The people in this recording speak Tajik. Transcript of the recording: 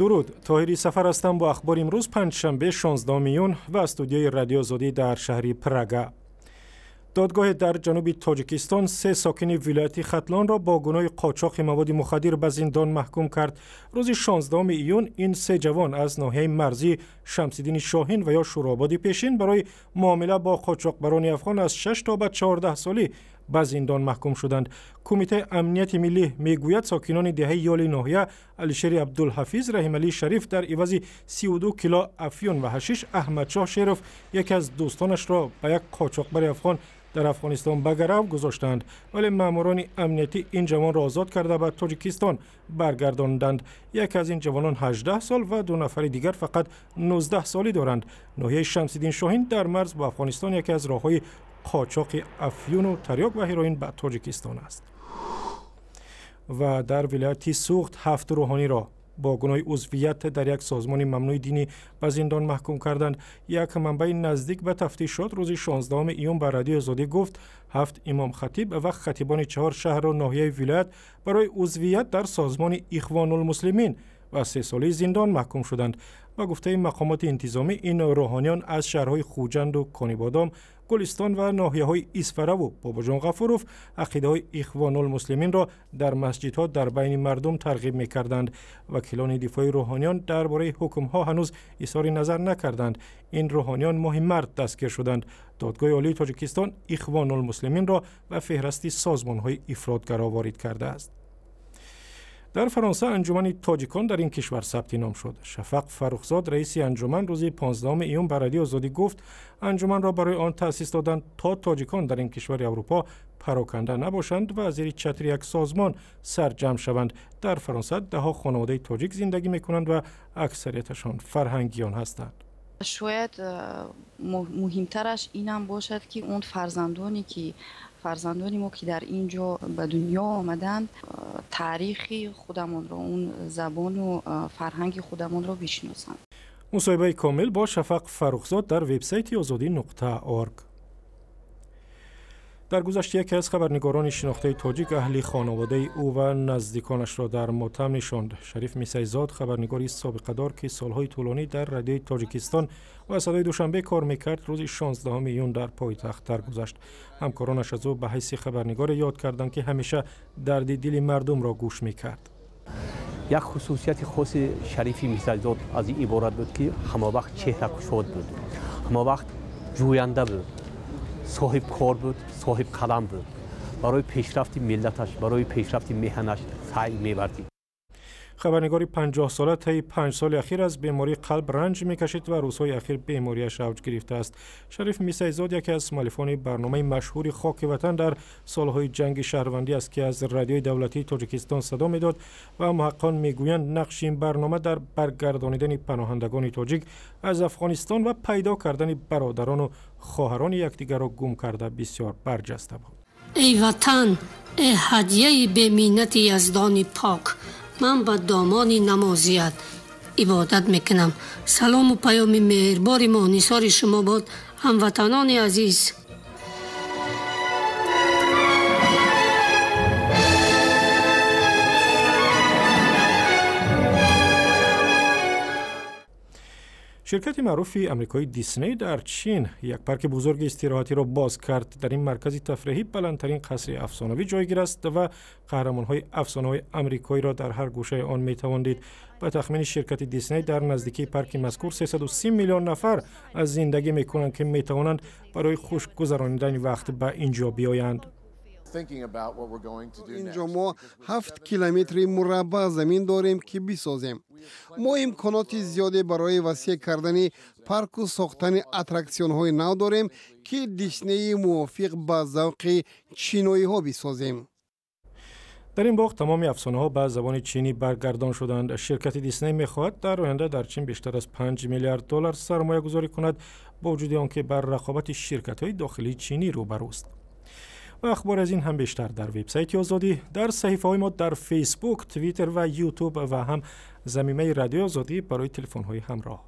Дуруд, Тоҳири Сафар ҳастам бо ахбори имрӯз панҷшанбе 16 июн ва студияи Радио Озодӣ дар шаҳри Прага. Додгоҳе дар ҷануби Тоҷикистон се сокини вилояти Хатлонро бо гуноҳи қочоқи маводи мухаддир ба зиндон маҳкум кард. Рӯзи 16 июн ин се ҷавон аз ноҳияи марзии Шамсиддини Шоҳин ва ё Шӯрободи пешин барои муомила бо қочоқбарони афғон аз 6 то ба 14 солӣ ба зиндон маҳкум шуданд. Кумитаи амнияти миллӣ мегӯяд, сокинони деҳаи Ёли ноҳия Алишери Абдулҳафиз, Раҳималӣ Шариф дар ивази 32 кило афюн ва ҳашиш Аҳмадшоҳ Шеров, яке аз дӯстонашро, ба як қочоқбари афғон дар Афғонистон ба гарав гузоштанд, вале маъмурони амниятӣ ин ҷавонро озод карда ба Тоҷикистон баргардонданд. Яке аз ин ҷавонон 18 сол ва ду нафари дигар фақат 19 солӣ доранд. Ноҳияи Шамсиддин Шоҳин дар марз бо Афғонистон яке аз роҳҳои қочоқи афюну тарёк ва ҳероин ба Тоҷикистон аст. Ва дар вилояти Суғд ҳафт рӯҳониро бо гуноҳи узвият дар як созмони мамнӯи динӣ ба зиндон маҳкум карданд. Як манбаи наздик ба тафтишот рӯзи 16 июн ба Радиои Озодӣ гуфт, ҳафт имомхатиб ва хатибони чаҳор шаҳру ноҳияи вилоят барои узвият дар созмони Ихвонулмуслимин ва сесолаи зиндон маҳкум шуданд. Ба гуфтаи мақомоти интизомӣ, ин рӯҳониён аз шаҳрҳои Хуҷанду Конибодом, Гулистон ва ноҳияҳои Исфараву Бобоҷон Ғафуров ақидаҳои Ихвонулмуслиминро дар масҷидҳо дар байни мардум тарғиб мекарданд. Вакилони дифои рӯҳониён дар бораи ҳукмҳо ҳанӯз изҳори назар накарданд. Ин рӯҳониён моҳи март дастгир шуданд. Додгоҳи Олии Тоҷикистон Ихвонулмуслиминро ба феҳрасти созмонҳои ифротгаро ворид кардааст. Дар Фаронса анҷумани тоҷикон дар ин кишвар сабти ном шуд. Шафақ Фаррухзод, раиси анҷуман, рӯзи 15 июн ба Радиои Озодӣ гуфт, анҷуманро барои он таъсис доданд, то тоҷикон дар ин кишвари Аврупо пароканда набошанд ва зери чатри як созмон сарҷамъ шаванд. Дар Фаронса даҳҳо хонаводаи тоҷик зиндагӣ мекунанд ва аксарияташон фарҳангиён ҳастанд. Шояд муҳимтараш инам бошад, ки он фарзандони мо, ки дар ин ҷо ба дунё омаданд, таърихи худамонро, он забону фарҳанги худамонро бишиносанд. Мусоҳибаи комил бо Шафақ Фаррухзод дар вебсайти озодӣ.org. Дар гузашти яке аз хабарнигорони шинохтаи тоҷик аҳли хонаводаи ӯ ва наздиконашро дар мотам нишонд. Шариф Мисайзод, хабарнигори собиқадор, ки солҳои тӯлонӣ дар Радиои Тоҷикистон ва Садои Душанбе кор мекард, рӯзи 16 июн дар пойтахт даргузашт. Ҳамкоронаш аз ӯ ба ҳайси хабарнигоре ёд карданд, ки ҳамеша дарди дили мардумро гӯш мекард. Як хусусияти хоси Шарифи Мисайзод аз ин иборат буд, ки ҳамавақт чеҳракушод буд, ҳамавақт ҷӯянда буд, соҳибкор буд, соҳибқалам буд. Барои пешрафти миллаташ, барои пешрафти меҳанаш саъй меварзид. Хабарнигори 50-сола таи 5 соли ахир аз бемории қалб ранҷ мекашид ва рӯзҳои ахир бемориаш авҷ гирифтааст. Шариф Мисайзод яке аз муаллифони барномаи машҳури «Хоки ватан» дар солҳои ҷанги шаҳрвандӣ аст, ки аз Радиои давлатии Тоҷикистон садо медод ва муҳаққиқон мегӯянд, нақши ин барнома дар баргардонидани паноҳандагони тоҷик аз Афғонистон ва пайдо кардани бародарону хоҳарони якдигарро гум карда бисёр барҷаста буд. Эй ватан, эй ҳадияи беминнати Яздони пок, ман ба домони намозият ибодат мекунам. Салому паёми меҳрбори мо нисори шумо бод, ҳамватанони азиз. Ширкати маъруфи амрикои Дисней дар Чин як парки бузурги истироҳатиро боз кард. Дар ин маркази тафриҳӣ баландтарин қасри афсонавӣ ҷойгир аст ва қаҳрамонҳои афсонаҳои амрикоиро дар ҳар гӯшаи он метавон дид. Ба тахмини ширкати Дисней, дар наздикии парки мазкур 330 миллион нафар аз зиндагӣ мекунанд, ки метавонанд барои хуш гузаронидани вақт ба ин ҷо биёянд. Инҷо мо 7 километри мураббаъ замин дорем, ки бисозем. Мо имконоти зиёде барои васеъ кардани парку сохтани аттраксионҳои нав дорем, ки Диснеи мувофиқ ба завқи чиноиҳо бисозем. Дар ин боғ тамоми афсонаҳо ба забони чинӣ баргардон шуданд. Ширкати Дисней мехоҳад дар оянда дар Чин бештар аз 5 миллиард доллар сармоягузорӣ кунад, бо вуҷуди он ки бар рақобати ширкатҳои дохилии чинӣ рӯбарӯст. Ва ахбор аз ин ҳам бештар дар вебсайти Озодӣ, дар саҳифаҳои мо дар Фейсбук, Твиттер ва Ютуб ва ҳам замимаи Радиои Озодӣ барои телефонҳои ҳамроҳ.